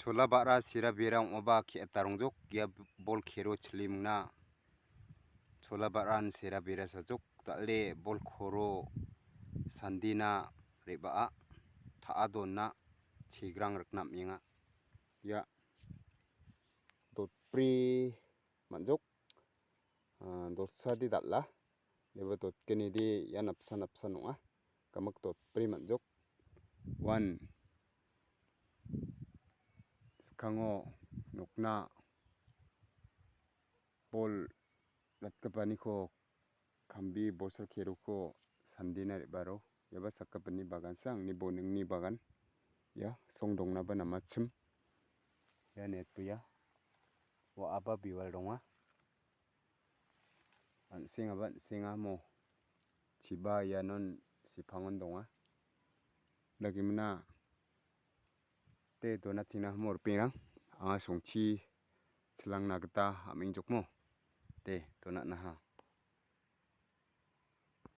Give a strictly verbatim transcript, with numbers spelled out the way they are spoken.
Chola ba·ra sera bera ong·aba ke·ata rongjok, ia bol kero chilimingna. Chola ba·ran sera bera sajok, dal·e bol koro sandina re·baa ta·a dona chegrang rikna am·enga. Ia dotbri man·jok, ah, dotsadi dal·a. Iaba dotgnidi ia napsa napsan ong·a. Gamik dotbri man·jok. Uan skango nokna bol latgipaniko kambi bolsal keroko sandina re·baro. Iaba sakgipinni bagansang, angni boningni bagan. Ia song dongnaba namachim. Ia netbia. Wa·aba biwal donga. An·sengaba an·senga mo. Chiba ianon sepangon donga. Dagimina te donatina mo ripengrang. Anga songchi chilangna gita am·engjokmo. Te donatnaha.